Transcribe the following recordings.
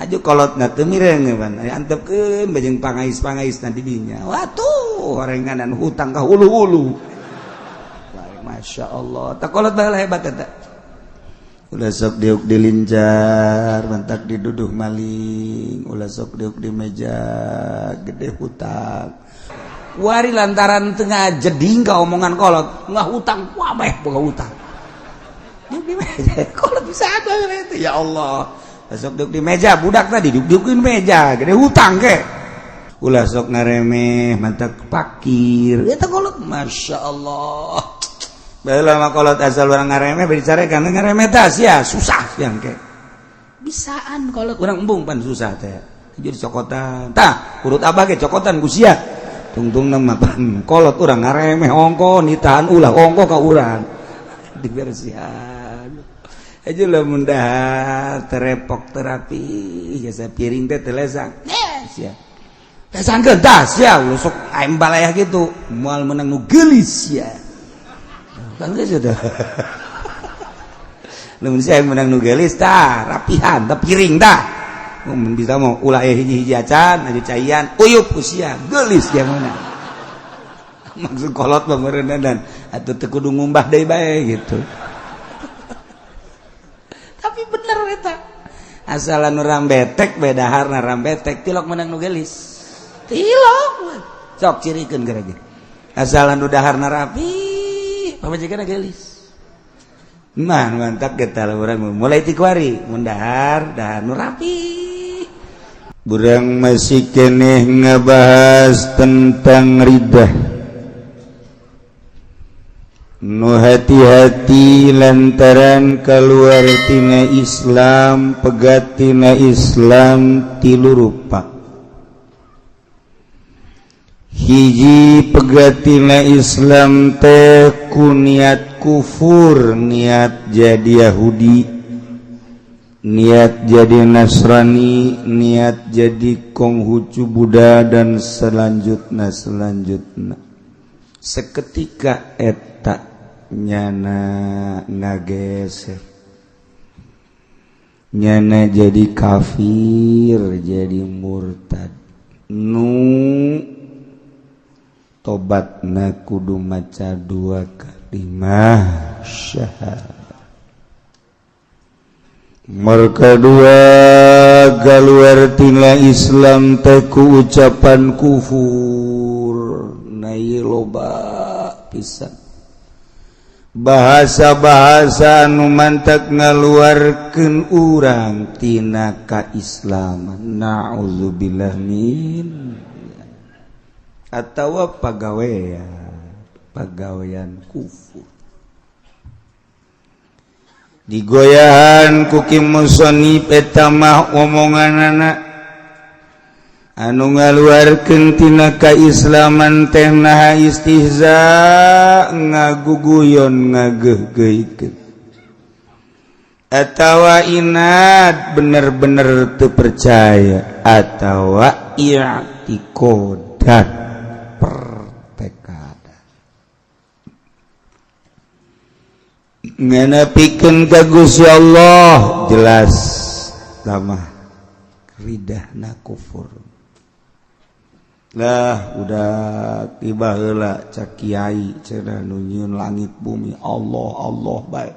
Aju kolotna teu mireng pan antepkeun bajeng pangais-pangais na didinya. Watuh, horenganan hutang ka hulu-hulu. Masya Allah, tak kolot baheula hebat eta. Ulah sok diuk dilincar, mantak diduduh maling, ulah sok diuk di meja gede hutang. Wari lantaran tengah jeding ka omongan kolot, nggak hutang, wabeh boga hutang. Diuk di meja, kolot bisa apa itu? Ya Allah. Sok diuk di meja, budak tadi diuk-diukin meja, gede hutang ke. Ulah sok ngaremeh, mantak pakir. Eta kolot, Masya Allah. Baheula mah kolot asal urang ngaremeh bicara kan ngaremeh tah sia susah yang ke. Bisaan kolot urang embung pan susah teh. Jadi cokotan. Tah, urut abah ge cokotan ku sia. Tungtungna mah pan kolot urang ngaremeh ongko nitahan ulah ongko ka urang. Dibersihan. Aja lamun dahar terepok terapi jasa piring teh teu lesang. Sia. Lesangkeun tah sia ulah sok aing balayah gitu. Moal menang nu geulis sia. Kan geus sudah. Lamun sia menang nu geulis tah rapihan tah piring tah. Mun bisa mau ulah aya hiji-hiji acan aju caian uyup ku sia geulis dia menang. Maksud kolot mah meureunna dan atuh teu kudu ngumbah deui bae gitu. Tapi bener eta. Asalan urang betek bae daharna rambetek tilok menang nu geulis. Tilok. Sok cirikeun geura ge. Asalan nu daharna rapi, pamajikanna geulis. Mah mantap kita urang mulai ti kuari mun dahar dahar nu rapi. Burang masih keneh ngebahas tentang ridah. Nu hati-hati lantaran keluar tina Islam, pegat tina Islam tilu rupa. Hiji pegat tina Islam teh ku niat kufur, niat jadi Yahudi, niat jadi Nasrani, niat jadi Konghucu, Buddha, dan selanjutnya selanjutnya. Seketika eta nyana ngageser, nyana jadi kafir, jadi murtad. Nu tobatna kudu maca dua kalimah syahadat. Mereka dua keluar tina Islam teh ku ucapan kufur. Nah, ieu loba pisan bahasa-bahasa anu mantak ngaluarkeun urang tina kaislaman, naudzubillah min atawa pagawean pagawean kufur. Digoyahan ku Ki musonif eta mah omonganana anu ngaluarkeun tina kaislaman teh naha istihza, ngaguguyon, ngageuhgeuhkeun, atawa inad, bener-bener teu percaya, atawa i'tikodan, pertekatan nganepikeun ka Gusti Allah. Jelas lamah ridahna kufur lah. Udah tiba heula cak kiai cenah nu nyieun langit bumi Allah, Allah bae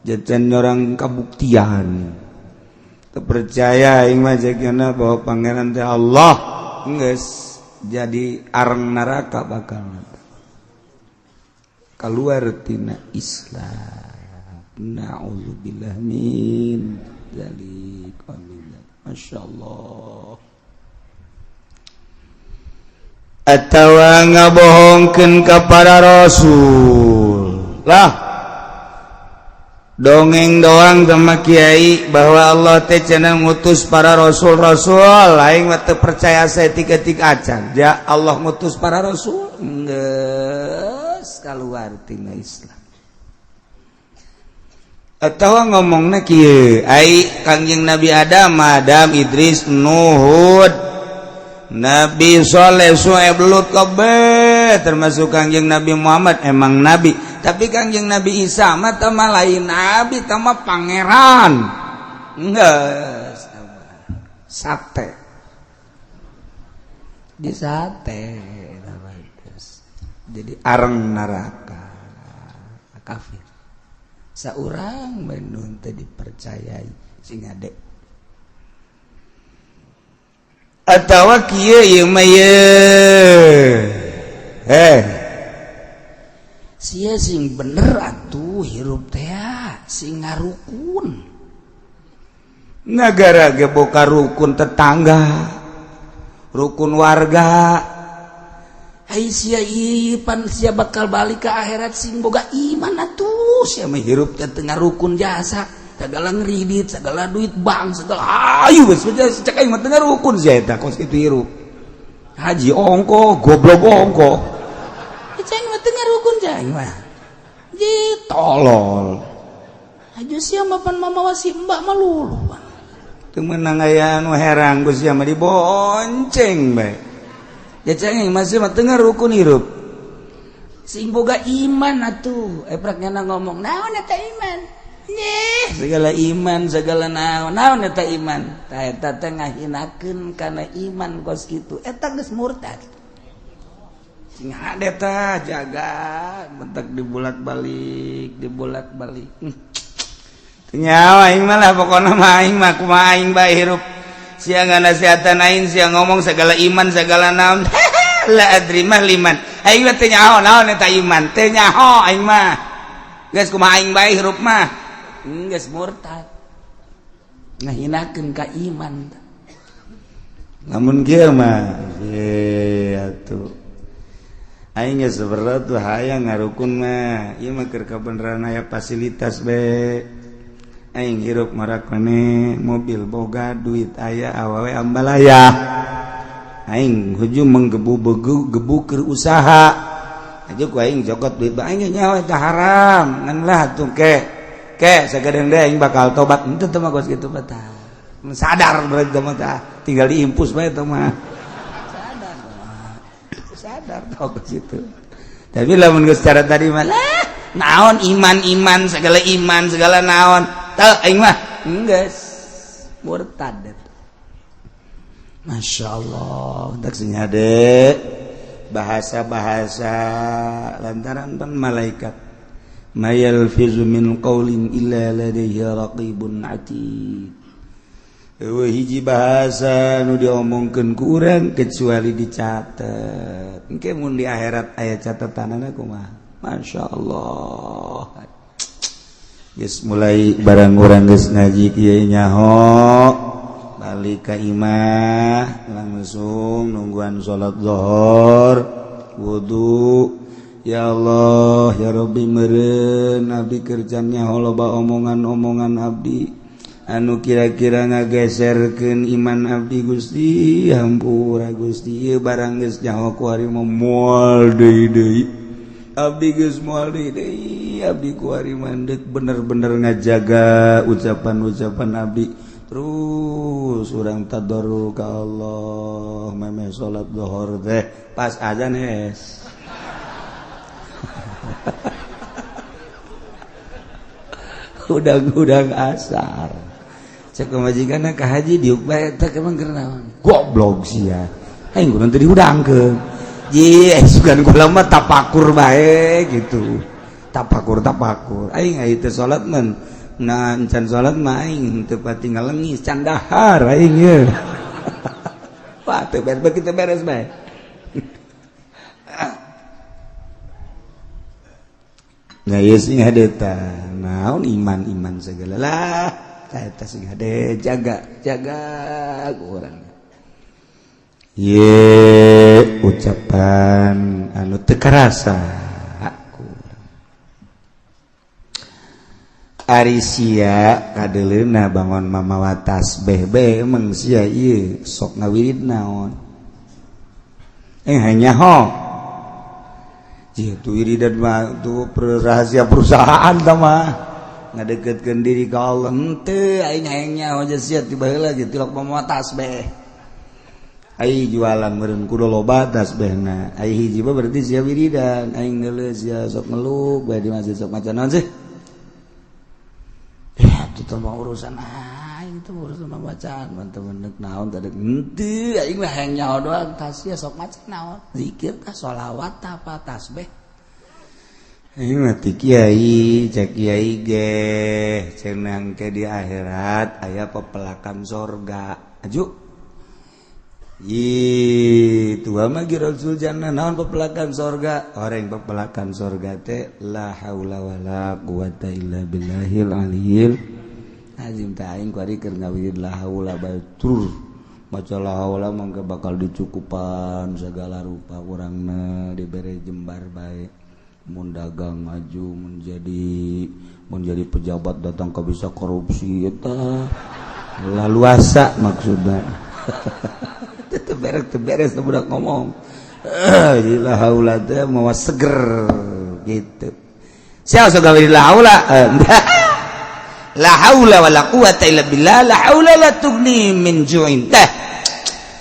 jajan orang kabuktian terpercaya aing mah cekna bahwa Pangeran teh Allah, geus jadi areng neraka, bakal keluar tina Islam. Na'udzubillah min dzalik. Amin. Masya Allah. Atawa ngabohongkeun ka para rasul lah, dongeng doang sama kiai bahwa Allah teh cenah ngutus para rasul-rasul, aing mah teu percaya saeutik-eutik acan. Ya Allah ngutus para rasul, geus keluar tina Islam. Atau ngomongna kieu, ai Kangjeng Nabi Adam, Adam, Idris, Nuhud, Nabi Soleh, Su'aib, Lut kabeh, termasuk Kangjeng Nabi Muhammad emang nabi, tapi Kangjeng Nabi Isa mah teh mah lain nabi, teh mah pangeran. Geus Sate. Di sate jadi areng neraka kafir. Saurang bandung teh dipercayai sing ade. Atawa kieu ieu mah ye. Sia sing bener atuh hirup teh sing ngarukun. Nagara ge boka rukun tetangga, rukun warga. Hai sia ieu pan sia bakal balik ke akhirat sing boga iman atuh. Sia mah hirup teh teu ngarukun jasa, segala ngeridit, segala duit bank, segala ayu geus cek aing mah teu ngarukun sia eta kos kitu hirup. Haji ongko, goblok ongko. Cek aing mah teu ngarukun cek aing mah. Ji tolol. Haji sia mah pan mamawa si mbak mah lulu. Teu meunang aya anu herang ku sia mah dibonceng bae. Ya cek aing masih mah teu ngarukun hirup. Sing boga iman atuh. Eprak nyana ngomong, naon eta iman? Nyeh, segala iman, segala naon, naon eta iman. Tah eta teh ngahinakeun kana iman kos kitu. Eta geus murtad. Sing hade tah jaga, bentak dibolak-balik, dibolak-balik. Teu nyawa aing mah lah pokona mah aing mah kumaha aing bae hirup. Sia nganasihatan aing, sia ngomong segala iman, segala naon. La adri mah liman. Aing mah teu nyaho naon eta iman, teu nyaho aing mah. Geus kumaha aing bae hirup mah. Geus murtad. Ngahinakeun ka iman. Lamun kieu mah ye atuh. Aing geus berat tuh hayang ngarukun mah. Ieu mah keur kabeneran aya fasilitas be. Aing hirup marakane mobil boga duit aya awewe ambalaya. Aing hujung menggebu-gebu gebu keur usaha. Aja ku aing jokot duit bae aing nyawa eta haram. Ngan lah tuh ke. Ke sagadeng deui aing bakal tobat. Henteu teh mah kos kitu mah tah. Sadar berarti mah tah. Tinggal diimpus bae teh mah. Sadar. Sadar tau ke situ. Tapi lamun geus cara tadi mah lah naon iman-iman segala iman segala naon. Teu aing mah geus murtad. Masya Allah, tak sing hade bahasa-bahasa lantaran pan malaikat. Ma yalfizu min qaulin illa ladaihi raqibun atid. Eueuh hiji bahasa nu diomongkeun ku urang kecuali dicatet. Engke mun di akhirat aya catatanana kumaha? Masya Allah. Geus mulai barang urang geus ngaji kieu nyaho balik ka imah langsung nungguan salat zuhur wudu. Ya Allah ya Rabbi meureun abdi kerjanya loba omongan-omongan abdi anu kira-kira ngageserkeun iman abdi Gusti hampura Gusti ieu barang geus nyaho ku ari mah moal deui deui abdi geus moal deui deui abdi ku ari mandek bener-bener ngajaga ucapan-ucapan abdi terus urang tadarru ka Allah memeh salat zuhur teh pas azan es udang-udang asar cek pamajikanna ka haji diuk bae teh emang keur naon goblok sia aing kudu teu dihudangkeun ji sugan kula mah tapakur bae gitu tapakur tapakur aing aya teu salat men nah encan salat mah aing teu pati ngalengis can dahar aing ye wah teu beres begitu beres bae. Nah ieu sing hade tah naon iman-iman segala lah eta sing hade jaga jaga urang ye ucapan anu teu karasa ku ari sia kadeleuna bangon mamawa tasbih bae emang sia ieu sok ngawirid naon hanya ho itu wiridan mah tuh rahasia perusahaan tah mah ngadeketkeun diri ka Allah henteu aing hayang nyaho aja sia ti baheula ge tilok mamawa tasbih ai jualan meureun kudu loba tasbihna ai hiji mah berarti sia wiridan aing neuleuh sia sok ngeluk bae di masjid sok maca naon sih ya itu mah urusan aing tuh urus mah bacaan teman-teman naon tadi henteu aing mah hayang nyaho doang tah sia sok maca naon zikir tah sholawat tah apa tasbih. Aing mah ti kiai, cek kiai ge cenah ke di akhirat aya pepelakan sorga. Aju. Ih, tua mah Rasul jannah naon pepelakan sorga? Orang pepelakan sorga teh la haula wala quwata illa billahil aliyil azim. Tah aing kuari keur ngawirid la haula bae tur maca la haula mangke bakal dicukupan segala rupa urangna dibere jembar bae. Mun dagang maju menjadi pejabat datang ke bisa korupsi eta laluasa maksudna. Teu beres teu beres budak ngomong. La haula teh mawa seger gitu. Sia sok gawe la haula. La haula wala quwata illa billah, la haula la tughni min ju'in. Teh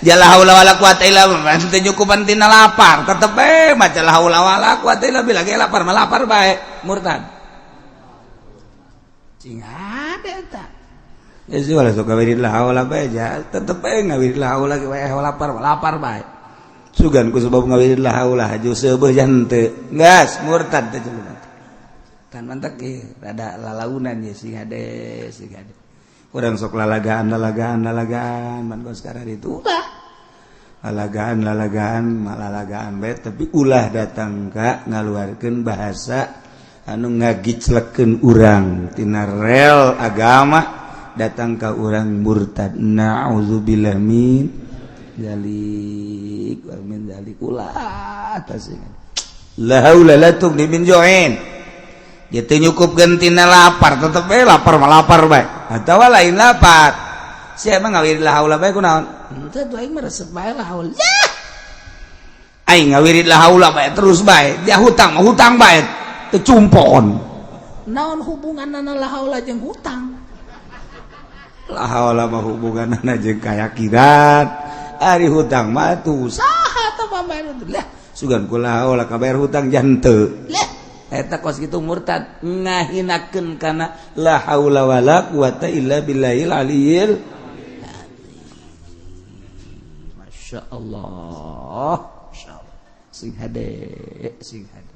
ya la haula wala quwata illa billah teu nyukupan tina lapar, tetep bae maca la haula wala quwata illa billah ge lapar mah lapar bae murtad. Cing ada eta. Geus wala sok gawe la haula bae ja tetep bae ngawirid la haula ge wae lapar mah lapar bae. Sugan ku sebab ngawirid la haula haju seubeuh jan teu. Geus murtad teh jelema. Kan mantak ge rada lalaunan ye sing hade sing hade. Urang sok lalagaan lalagaan lalagaan man kos sekarang itu ulah lalagaan lalagaan malalagaan bae tapi ulah datang ka ngaluarkeun bahasa anu ngagiclekeun urang tina rel agama datang ka urang murtad. Na'udzubillah min dzalik wa min dzalik ulah tasing la haula la tughni min ju'in. Dia teu nyukupkeun tina lapar tetep bae lapar mah lapar bae atawa lain lapar sia emang ngawirid la haula bae kunaon henteu tuh aing mah resep bae la haula yah aing ngawirid la haula bae terus bae dia hutang mah hutang bae teu cumpon naon hubunganna la haula jeung hutang la haula mah hubunganna jeung kayakinan ari hutang mah tuh saha teh pambayar lah sugan ku la haula kabayar hutang janteu lah eta kos kitu murtad ngahinakeun kana la haula wala quwata illa billahil aliyil azim. Masya Allah, Masya Allah. Sing hade, sing hade.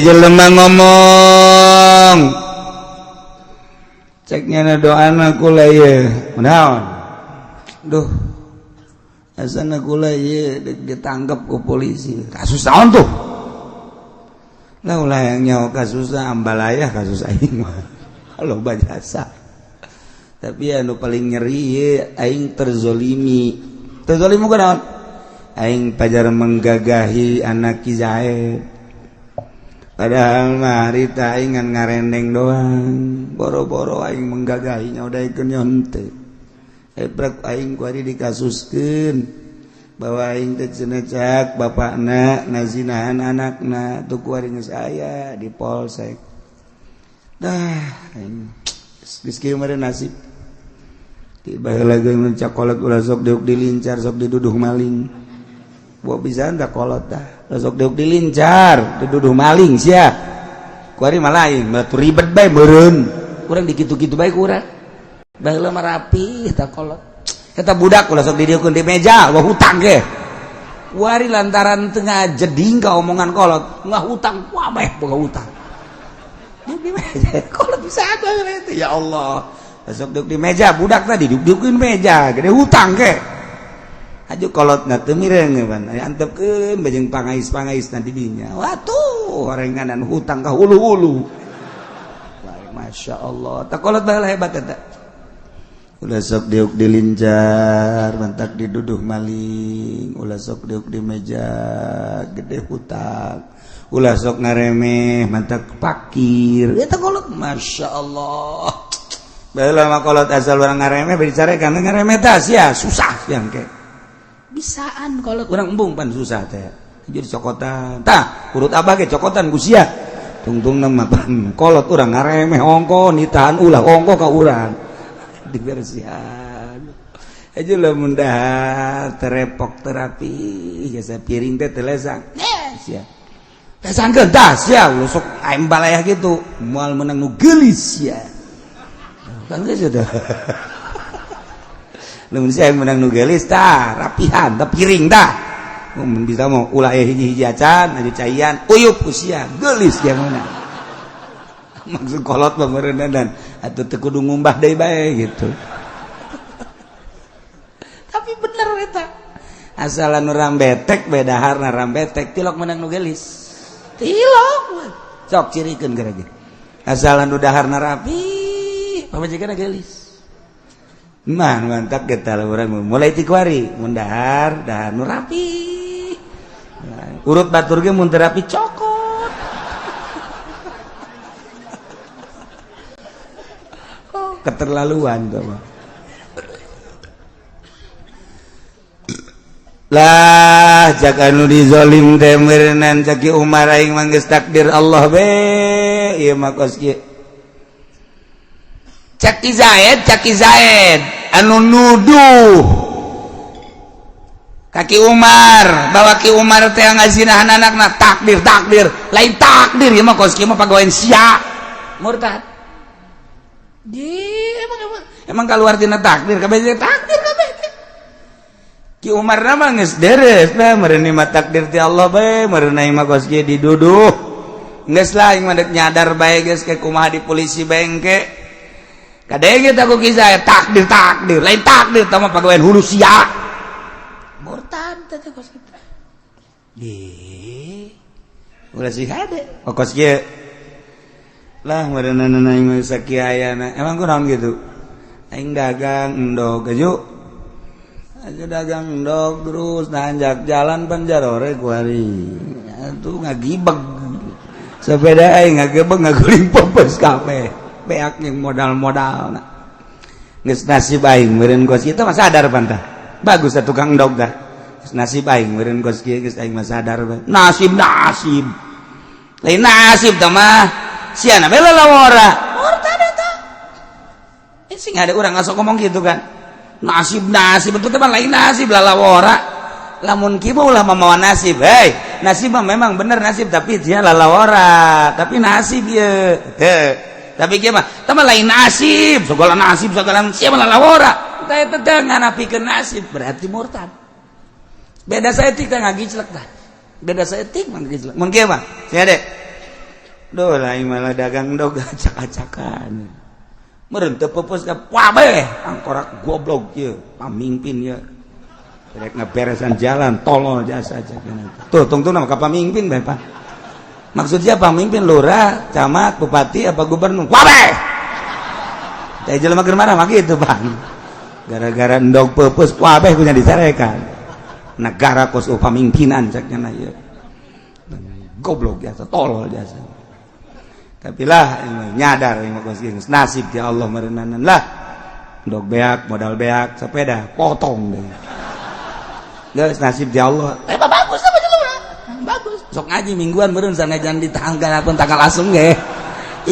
Jelema ngomong ceknya na doana kula ieu naon duh asana kula ieu ditangkap ku polisi kasus naon tuh lah ulah yang nyawa kasusna ambalaya kasus aing mah loba jasa tapi anu paling nyeri ieu aing terzolimi terzolimi ku naon aing pajar menggagahi anak Ki Zaid padahal mah harita aing ngan ngarendeng doang boro-boro aing menggagahinya udah ikeun henteu ebrek aing ku ari dikasuskeun bahwa aing teh cenah cak bapakna ngazinahan anakna tuh ku ari geus aya di polsek dah aing geus kieu meureun nasib tiba baheula ge mun cakolot ulah sok diuk dilincar sok diduduh maling buah bisa dah kolot dah sok diuk dilincar diduduh maling sia ku ari mah lain batu ribet bae meureun kurang dikitu-kitu bae kurang baheula mah rapi eta kolot eta budak ulah sok didieukeun di meja wah hutang ge wari lantaran tengah jeding ka omongan kolot nggak hutang wah bae boga hutang di meja kolot bisa ada itu ya Allah sok diuk di meja budak tadi diuk-diukeun meja gede hutang ge aju kolot na teu mireng pan antepkeun bajeng pangais-pangais nanti dinya watuh orenganan hutang ka hulu-hulu. Masya Allah tak kolot baheula hebat eta ulah sok diuk dilincar mantak diduduh maling ulah sok diuk di meja gede hutang ulah sok ngaremeh mantak pakir eta kolot Masya Allah baheula mah kolot asal urang ngaremeh bari carekan ngaremeh tah sia susah yang ke bisaan kolot urang embung pan susah teh jadi cokotan tah urut abah ge cokotan ku sia tungtungna mah pan kolot urang ngaremeh ongko nitahan ulah ongko ka urang dibersihan aja lamun dahar terepok terapi jasa piring teh telesang sia Pesangkeun tah sia sok aing balayah gitu moal menang nu geulis sia. Kan geus teh. Lamun sia menang nu geulis tah rapihan tah piring tah. Mun bisa mau ulah aya hiji-hiji acan aju caian uyup ku sia geulis sia menang. Maksud kolot mah meureunna atuh teu kudu ngumbah deui bae gitu. Tapi bener eta. Asalan urang betek beda harna rambetek tilok menang nu geulis. Tilok sok cirikeun gara-gara asalan nu daharna rapi pamajikanna geulis. Mah mantap kita urang mulai ti kuari mun dahar dahar nu rapi. Urut batur ge mun teu rapi cokot. Oh, keterlaluan tuh mah. Lah jaga nu dizolim teh meureunnan caki Umar aing mah geus takdir Allah be ieu mah kos kieu. Caki Zaid anu nuduh ka Ki Umar bahwa Ki Umar teh ngazinahan anakna takdir takdir lain takdir ieu mah kos kieu mah pagawean sia murtad. Di emang keluar tina takdir kabeh takdir kabeh. Ki Umar nama geus deres lah meureun mah takdir ti Allah bae meureun mah kos kieu diduduh geus lah aing mah deuk nyadar bae geus ke kumaha di polisi bengke kadenge tah ku kisah takdir takdir lain takdir tah mah pagawean hulu sia murtad teh kos kitu di ulah sih hade kos kieu lah meureun aing mah sakiayana emang kunaon kitu aing dagang endog aju aja dagang endog terus nanjak jalan panjarore kuari tuh ngagibeg sepeda aing ngagebeg ngaguling popes kabeh beak jeung modal-modalna geus nasib aing meureun kos kieu mah sadar pantah bagus atuh tukang endog tah geus nasib aing meureun kos kieu geus aing mah sadar nasib nasib lain nasib tah mah siana bae lalawora murtad eta sing ada urang ngasok ngomong gitu kan nasib nasib betul teman lain nasib lalawora lamun kieu ulah mamawa nasib hei nasib mah memang bener nasib tapi dia lalawora tapi nasib ye teu tapi kieu mah teh lain nasib segala nasib segala sia mah lalawora teh teh nganapikeun nasib berarti murtad beda saeutik teh ngagiclek tah beda saeutik mah ngagiclek mun kieu mah sia de duh lain malah dagang dog acak-acakan meureun teu peupeus ka kabeh angkorak goblok ieu pamimpin ieu rek ngaberesan jalan tolol jasa aja tuh tungtungna ka pamimpin bae Pak maksudnya pamimpin lurah camat bupati apa gubernur kabeh teh jelema keur marah mah kitu Bang gara-gara endog peupeus kabeh punya dicarekan negara kos pamimpinan cek nya ieu goblok jasa tolol jasa tapi lah nyadar nasib ya Allah merenanan lah dok beak modal beak sepeda potong deh guys nasib ya Allah bagus apa jelema bagus sok ngaji mingguan meureun sanajan di tanggal pun tanggal asem ge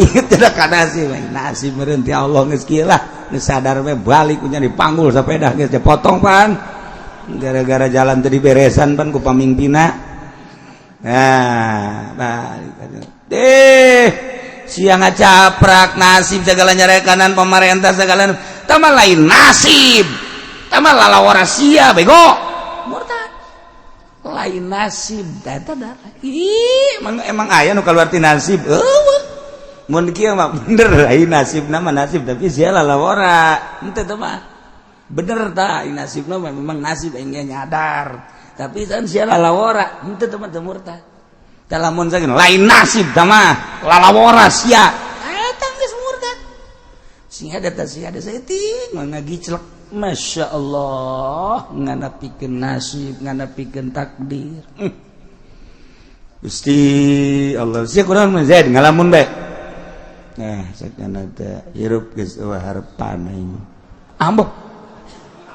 inget tidak ka nasib nasib meureun ti Allah geus kieu lah geus sadar we balik punya dipanggul sepeda geus dipotong pan gara-gara jalan teu diberesan pan ku pamimpinna nah balik deh siang ngacaprak nasib segala nyarekanan pemerintah segala tama lain nasib tama lalawara sia bego murtad lain nasib eta darah ih emang aya nu kaluar ti nasib eueuh mun kieu mah bener lain nasibna mah nasib tapi sia lalawara henteu teh mah bener tah nasibna mah memang nasib aing nyadar tapi kan sia lalawara henteu teh mah teu murtad lamun saking lain nasib tah mah lalawara sia eta geus murtad sing ada teh sia ada saeutik mah ngagiclek Masya Allah nganapikeun nasib nganapikeun takdir Gusti Allah sia kurang mah Zaid ngalamun bae nah sakana teh hirup geus eueuh harepan aing ambo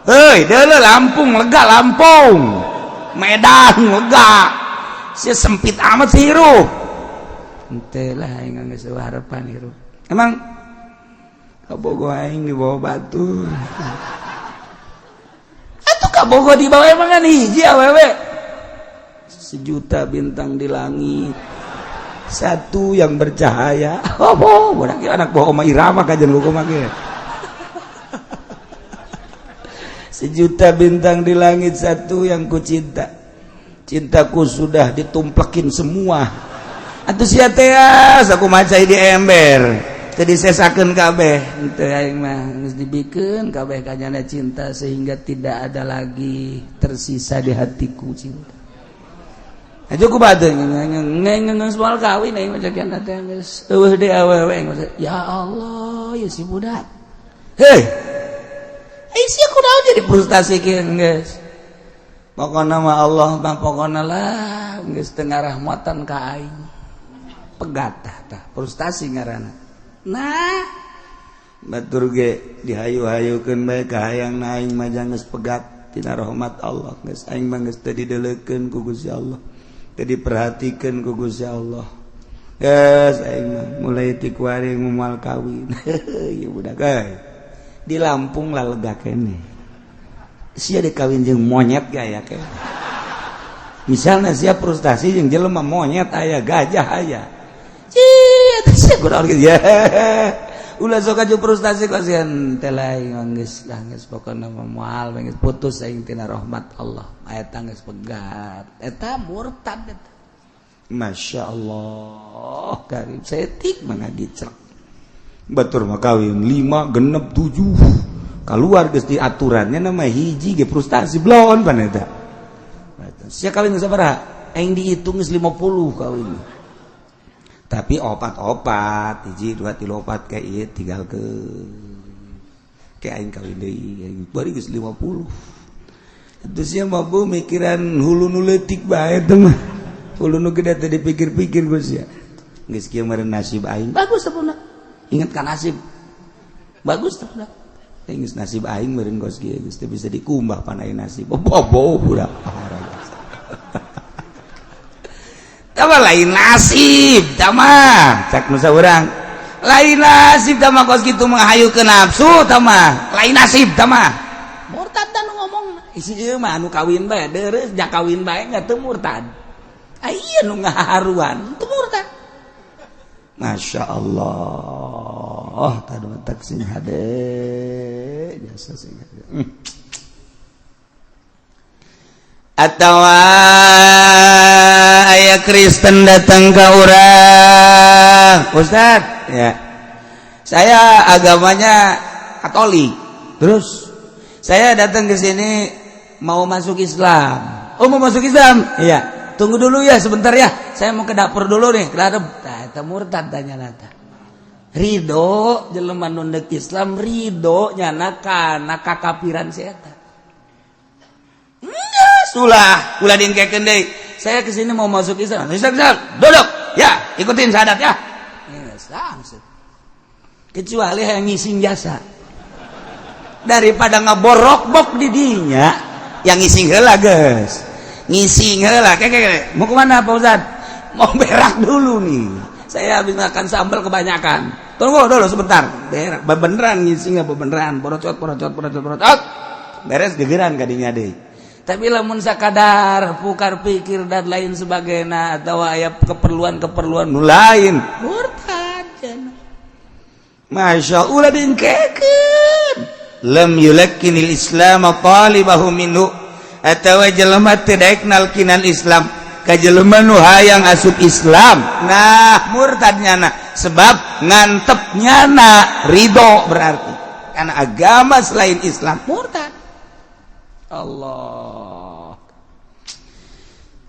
heuy deuleu Lampung lega Lampung Medan lega si sempit amat sih hirup ente lah aing geus eueuh harapan hirup emang kabogo aing dibawa batu atuh kabogo dibawa emang kan hiji awewe sejuta bintang di langit. Satu yang bercahaya. Oh, budak anak bawa Oma Irama kajian hukum ge. Sejuta bintang di langit, satu yang ku cinta. Cintaku sudah ditumplekin semua. Atuh sia teh aku macai di ember. Teu disesakeun kabeh. Henteu aing mah geus dibikeun kabeh kanyana cinta sehingga tidak ada lagi tersisa di hatiku cinta. Aja ku bade ngeung moal kawin aing mah cakian teh geus eueuh deui awewe. Ya Allah, ya si budak. Hei. Eh sia kunaon jadi frustasi kieu geus. Pokona mah Allah mah pokona lah geus teu ngarahmatan ka aing. Pegat tah frustasi ngaranna. Nah, batur ge dihayu-hayukeun bae ka hayang na aing mah geus pegat tina rahmat Allah. Geus aing mah geus teu dideulekeun ku Gusti Allah. Teu diperhatikeun ku Gusti Allah. Geus aing mah mulai ti kuari moal kawin. Ieu budak euy. Di Lampung lah lega kene. Sia dikawin jeung monyet gaya kene. Misalnya sia frustasi jeung jelema monyet aya, gajah aya. Ih, kurang gitu ya. Ulah sok aju frustasi kasihan teh lain geus lah geus pokona mah moal geus putus aing tina rahmat Allah. Eta geus pegat. Eta murtad eta. Masya Allah, karim setik mana dicrek. Batur mah kawin 5 genep 7. Keluar geus di aturannya nama hiji ge frustasi blon pan eta. Sia kawin sabaraha? Aing dihitung geus 50 kawin. Tapi opat-opat hiji 2 3 4 kayak ieu tinggal ke kayak aing kawin deui aing bari geus 50. Itu sia mah bu mikiran hulu nu leutik bae teh mah. Hulu nu gede teh dipikir-pikir geus sia. Geus kieu meureun nasib aing. Bagus teh budak. Ingat kan nasib. Bagus teh budak. Geus nasib aing meureun geus kieu geus teu bisa dikumbah pan aing nasib. Bobo budak. Tama lain nasib tama cak nusa urang lain nasib tama kos kitu menghayu ke nafsu tama lain nasib tama murtad dan ngomong isi ieu mah anu kawin bae deureuh ja kawin bae nya teu murtad aya nu ngaharuan teu murtad. Masya Allah tadi tak sing hade jasa sing hade. Atau aya Kristen datang ke urang, Ustad ya, saya agamanya Katolik, terus saya datang ke sini mau masuk Islam. Oh, mau masuk Islam? Iya, tunggu dulu ya sebentar ya, saya mau ke dapur dulu nih, ke dapur. Nah, eta murtad tanya nata. Ridho jelema nu ndek Islam ridho nyana kana kakafiran si eta. Sulah, ulah diengkekeun deui. Saya kesini mau masuk Islam. Islam, Islam. Duduk. Ya, ikutin syahadat ya. Islam. Kecuali yang ngising jasa. Daripada ngaborok-bok di dinya, yang ngising heula geus. Ngising heula. Keke, mau kemana Pak Ustad? Mau berak dulu nih. Saya habis makan sambal kebanyakan. Tunggu dulu sebentar. Berak, beneran ngising apa beneran? Borocot, borocot, borocot, borocot. Beres gegeran kadinya deui. Tapi lamun sakadar pukar pikir dan lain sebagainya atau aya keperluan-keperluan nu lain murtad cenah. Masya Allah diengkekeun. Lam yulakkinil Islam talibahu minhu atawa jelema teu daek nalkinan Islam ka jelema nu hayang asup Islam. Nah, murtad nyana sebab ngantep nyana ridho berarti karena agama selain Islam murtad. Allah.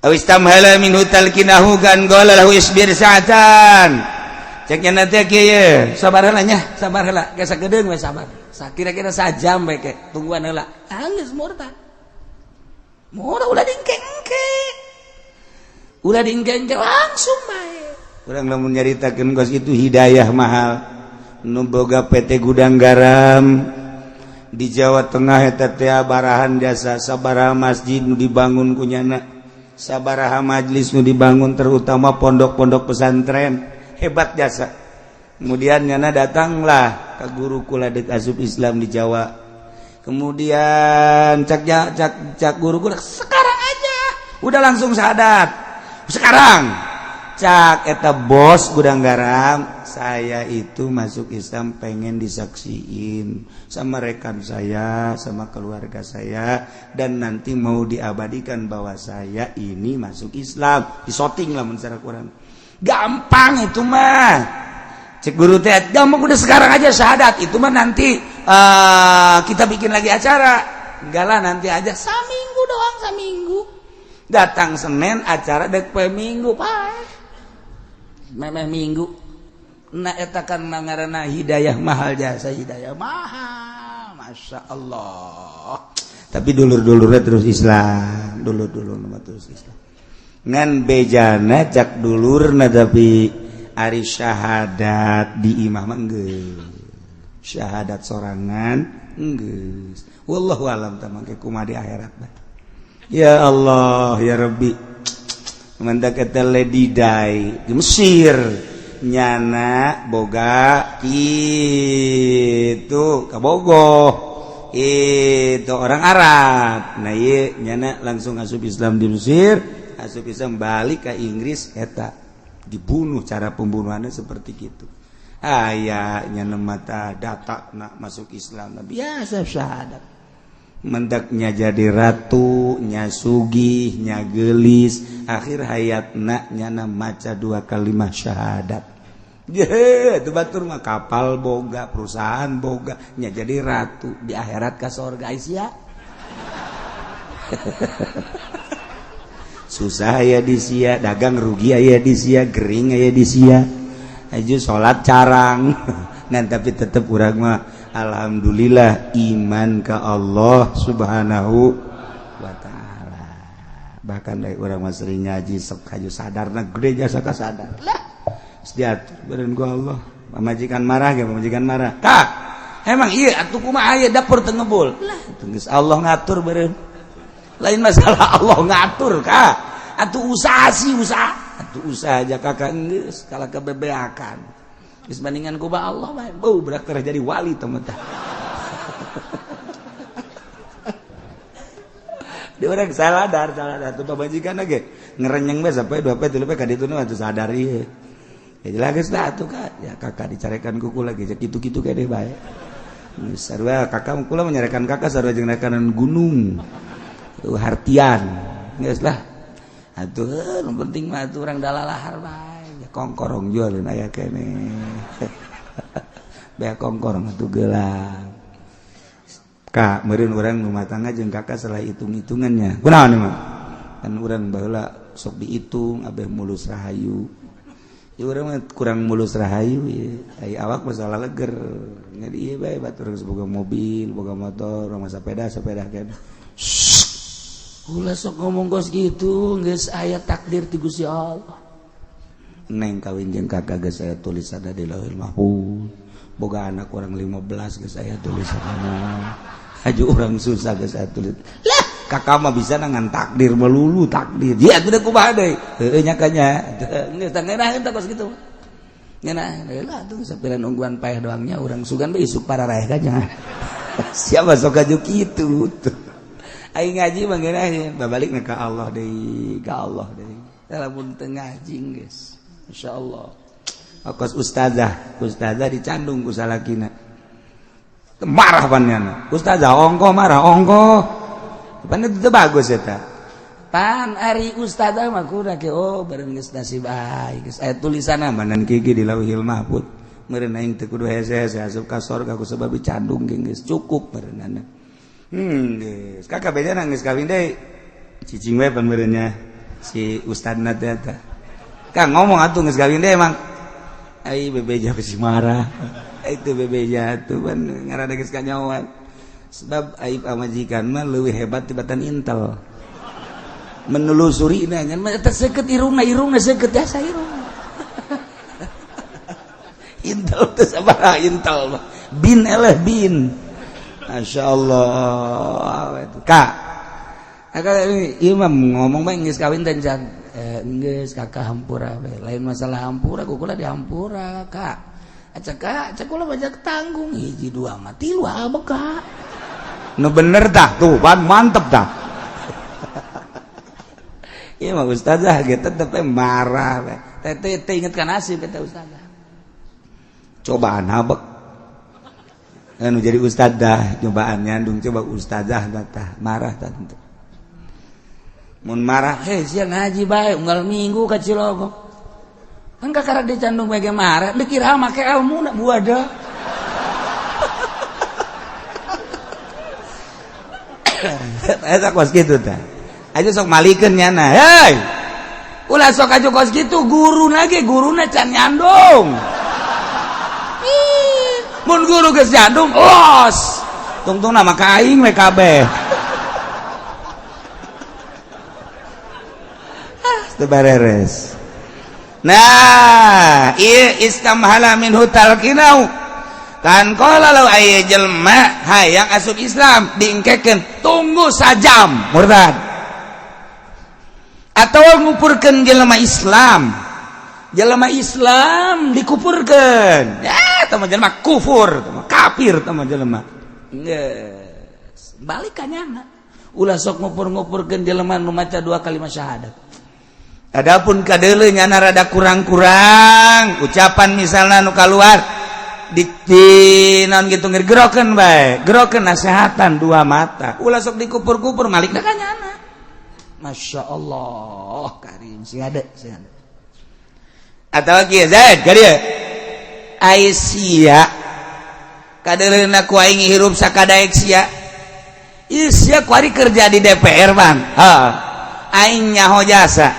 Aw istamhala minhu talkinahu kan qala lahu isbir sa'atan. Cek nya teh kieu, sabar heula nya, sabar heula, geus sagedeung we sabar. Sakira-kira sajam we ke, tungguan heula. Geus murtad. Murtad ulah diengke-engke. Ulah diengke-engke langsung bae. Urang lamun nyaritakeun kos itu hidayah mahal. Nu boga PT Gudang Garam di Jawa Tengah eta teh barahan jasa sabaraha masjid nu dibangun kunyana, sabaraha majlis nu dibangun, terutama pondok-pondok pesantren, hebat jasa. Kemudian nyana datanglah ke guru kula deuk asup Islam di Jawa. Kemudian cak cak cak guru kula, sekarang aja udah langsung syahadat sekarang. Cak eta bos gudang garam, saya itu masuk Islam pengen disaksiin sama rekan saya, sama keluarga saya, dan nanti mau diabadikan bahwa saya ini masuk Islam. Disoting lah secara kurang. Gampang itu mah. Cek guru teh, gampang, udah sekarang aja syahadat. Itu mah nanti kita bikin lagi acara. Enggak lah, nanti aja, saminggu doang, saminggu. Datang Senin, acara dek poe Minggu, Pak. Memeh Minggu. Nah, eta kan ngaranna hidayah mahal, jasa hidayah mahal. Masya Allah. Tapi dulur-dulurnya terus Islam, dulur-dulur mah terus Islam. Ngan bejana cak dulurna, tapi ari syahadat di imah mah geus. Syahadat sorangan geus. Wallahu alam tah mangke kumaha di akhirat mah. Ya Allah, ya Rabbi. Mantak eta Lady Di di Mesir nyana boga gitu kabogoh itu orang Arab. Nah, iya nyana langsung asup Islam di Mesir, asup Islam, balik ke Inggris, eta dibunuh. Cara pembunuhannya seperti gitu. Aya nyana mata data nak masuk Islam, nah, biasa syahadat, mendaknya jadi ratu nya, sugih nya, gelis. Akhir hayatna nyana maca dua kalimat syahadat. Ye, itu batur mah kapal boga, perusahaan boga, nya jadi ratu di akhirat ka sorga sia. Susah ya di sia, dagang rugi aya di sia, gering aya di sia. Aja salat carang. Ngan tapi tetep urang mah alhamdulillah iman ke Allah Subhanahu wa taala. Bahkan dari urang mah sering ngaji sok haju sadarna gede jasa kasadar. Lah, diatur beureun ku Allah. Pamajikan marah ge, pamajikan marah. Kak, emang iya atuh kumaha aya dapur teu ngebul. Lah, geus Allah ngatur beureun. Lain masalah Allah ngatur, Kak. Atuh usaha sih usaha. Atuh usaha aja kakak geus kalah kebebeakan. Geus bandingan ku Allah bae. Bau berak jadi wali teman tah. Di orang saladar, saladar tuh pamajikan ge ngerenyeng bae sampai dua pe tilu pe ka ditu mah sadar ieu. Ya jelas geus lah atuh Kak. Ya kakak dicarekan kuku lagi kitu-kitu kene bae. Sarua kakak kula menyarekan kakak sarua jeung rekanan gunung. Tuh hartian. Geus lah. Atuh nu penting mah atuh urang dalalahar bae. Ya kongkorong jualin aya kene. Bea kongkorong atuh gelang. Kak, meureun urang rumah tangga jeung kakak salah hitung-hitungannya. Kunaon mah? Kan urang baheula sok dihitung abeh mulus rahayu. Ya urang mah kurang mulus rahayu ya. Ai awak masalah leger. Jadi ieu bae batur geus boga mobil, boga motor, urang mah sepeda, sepeda kan. Ulah sok ngomong kos gitu, geus aya takdir ti Gusti Allah. Neng kawin jeung kakak geus aya tulisanna di Lauhul Mahfuz. Boga anak urang 15 geus aya tulisanna. Haju urang susah geus aya tulis. Lah, kakak mah bisa ngan takdir melulu takdir. Ya atuh kumaha deui? Heueuh nya kanya. Geus tah ngeunah teh kos kitu. Ngeunah lah atuh sapira nungguan paeh doangnya urang sugan bae isuk pararaeh kanya. Siapa sok aju kitu tuh. Aing ngaji mah ngeunah babalikna ka Allah deui, ka Allah deui. Lamun teu ngaji geus. Insyaallah. Akos ustazah, ustazah dicandung ku salakina. Marah pannyana. Ustazah ongkoh marah ongkoh. Pan itu bagus eta. Pan ari ustazah mah kudu ke oh bareng geus nasib aing geus aya tulisanna manan gigi di Lauhil Mahfuz. Meureun aing teu kudu hese-hese asup ka sorga ku sebab dicandung geus cukup meureunana. Geus kakak beda geus kawin deui. Cicing we pan meureunnya si ustadna teh eta. Kang ngomong atuh geus kawin deui emang. Ai bebeja besi marah. Itu bebeja tuh pan ngaranna geus kanyawan. Sebab aib pamajikan mah leuwih hebat tibatan intel. Menelusuri nanya mah eta seukeut irungna, irungna seukeut jasa irungna. Intel teh sabaraha intel mah. Bin eleh bin. Masya Allah. Kak, kakak ieu mah ngomong bae geus kawin teh can. Geus kakak hampura we. Lain masalah hampura, kukula dihampura, Kak. Acak kak, acak kula banyak tanggung hiji dua mah tilu abek kak. Nu bener tah tuh, pan mantep tah. Ieu mah ustazah ge tetep marah we. Teh teh inget ka nasib eta ustazah. Cobaan habek. Anu jadi ustazah cobaan nyandung coba ustazah tah marah tah tentu. Mun marah heh sia ngaji bae unggal minggu ka Cilogok. Kan kakara dicandung bae marah, dikira make ilmu na buada. Eta kos kitu tah. Aja sok malikeun nyana. Hei. Ulah sok aja kos kitu guruna ge guruna can nyandung. Mun guru geus nyandung los. Tungtungna mah ka aing we kabeh. Ah, teu bareres. Nah, ieu istamhala minhu talqinau. Kan qala law aya jelema hayang asup Islam diengkekeun tunggu sajam murtad. Atau ngupurkeun jelema Islam. Jelema Islam dikupurkeun. Ya, tah mah jelema kufur, tah mah kafir tah mah jelema. Geus, balik ka nyana. Ulah sok ngupur-ngupurkeun jelema nu maca dua kalimat syahadat. Adapun kadeuleu nyana rada kurang-kurang ucapan misalna nu kaluar di naon gitu ngegerokeun bae, gerokeun nasehatan dua mata. Ulah sok dikupur-kupur malikna ka nyana. Masya Allah, karim si ada, si ada. Atau kieu Zaid, ka dieu. Ai sia kadeuleuna ku aing hirup sakadaek sia. Ieu sia kuari kerja di DPR, Bang. Heeh. Aing nyaho jasa.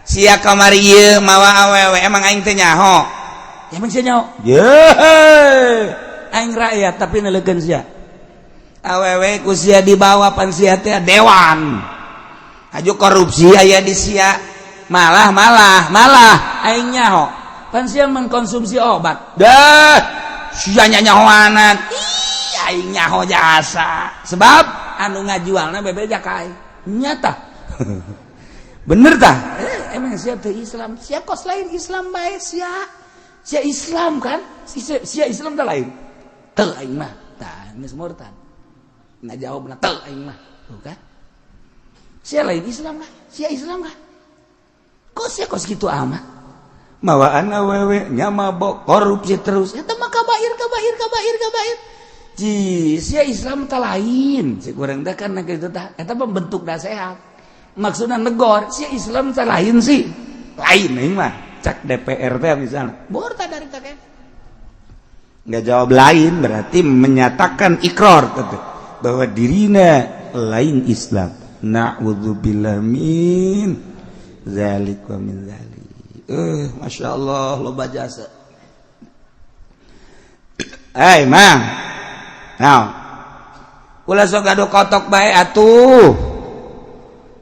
Sia kamari ieu mawa awewe emang aing teh nyaho. Emang sia nyaho? Ye. Aing rakyat tapi neleukeun sia. Awewe ku sia dibawa pan sia teh dewan. Aju korupsi aya di sia. Malah malah malah aing nyaho. Pan sia mengkonsumsi obat. Dah sia nyahoanan. Ih aing nyaho jasa. Sebab anu ngajualna bebeja ka aing. Nyata. Bener tah? Emang sia teu Islam? Sia kos lain Islam bae sia. Sia Islam kan? Sia Islam teh lain. Teu aing mah. Tah geus murtad. Ngajawabna teu aing mah. Tuh kan? Sia lain Islam kah? Sia Islam kah? Kok sia kos kitu amat? Mawaan awewe nya mabok korupsi terus. Eta mah kabair kabair kabair kabair. Ji, sia Islam teh lain. Si kurang teh kan kitu tah. Eta mah bentuk nasehat. Maksudna negor, sia Islam teh lain sih. Lain aing mah. Cak DPR teh misalnya. Murtad dari teh. Nggak jawab lain berarti menyatakan ikrar bahwa dirina lain Islam. Na'udzubillah min zalik wa min zalik. Masya Allah loba jasa. Hei mang, nah, ulah sok gaduh kotok bae atuh.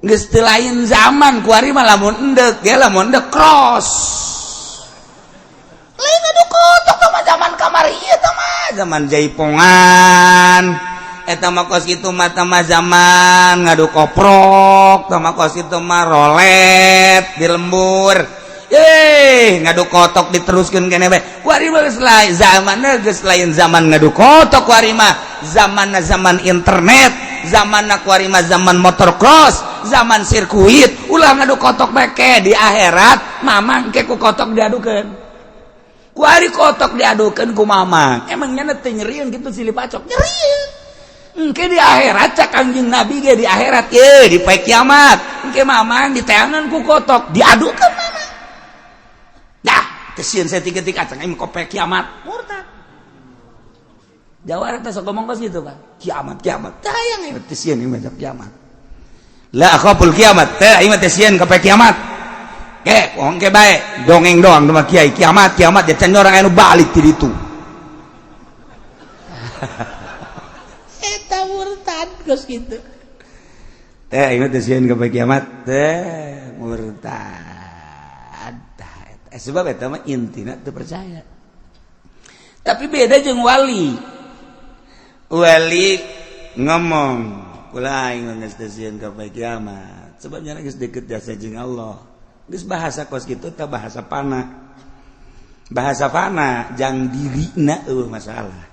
Geus teu lain zaman kuari mah lamun endek, ge lamun endek cross. Lain gaduh kotok tah mah zaman kamari ieu tah mah, zaman jaipongan. Eta mah kos kitu mah tah mah zaman ngadu koprok, tah mah kos kitu mah rolet di lembur. Yeay, ngadu kotok diteruskeun keneh bae. Kuari mah geus lain zamanna, geus lain zaman ngadu kotok kuari mah. Zamanna zaman internet, zamanna kuari mah zaman motor cross, zaman sirkuit. Ulah ngadu kotok bae ke di akhirat, mamang ke ku kotok diadukeun. Kuari kotok diadukeun ku mamang. Emang nya teu nyerieun kitu silih pacok, nyerieun. Engke di akhirat cak Kangjeng Nabi ge di akhirat ye di poe kiamat. Engke mamang diteangan ku kotok, diadukeun mamang. Dah, kesieun saya tiga-tiga kacang aing kope kiamat. Murtad. Jawara teh sok ngomong kos gitu, Pak. Kiamat, kiamat. Tayang ieu teh sieun ieu mah kiamat. La akhaful kiamat. Teh ieu mah teh sieun ka poe kiamat. Ke, bohong ke bae. Dongeng doang mah kiai kiamat, kiamat dia can orang anu balik ti ditu. Eta murtad kos kitu. Teh ieu mah teh sieun ka poe kiamat. Teh murtad. Sebab eta mah intina teu percaya. Tapi beda jeung wali. Wali ngomong, kula aing geus teu sieun ka poe kiamat. Sebab nya geus deket jasa jeung Allah. Geus bahasa kos kitu teh bahasa panah. Bahasa fana jang dirina eueuh masalah.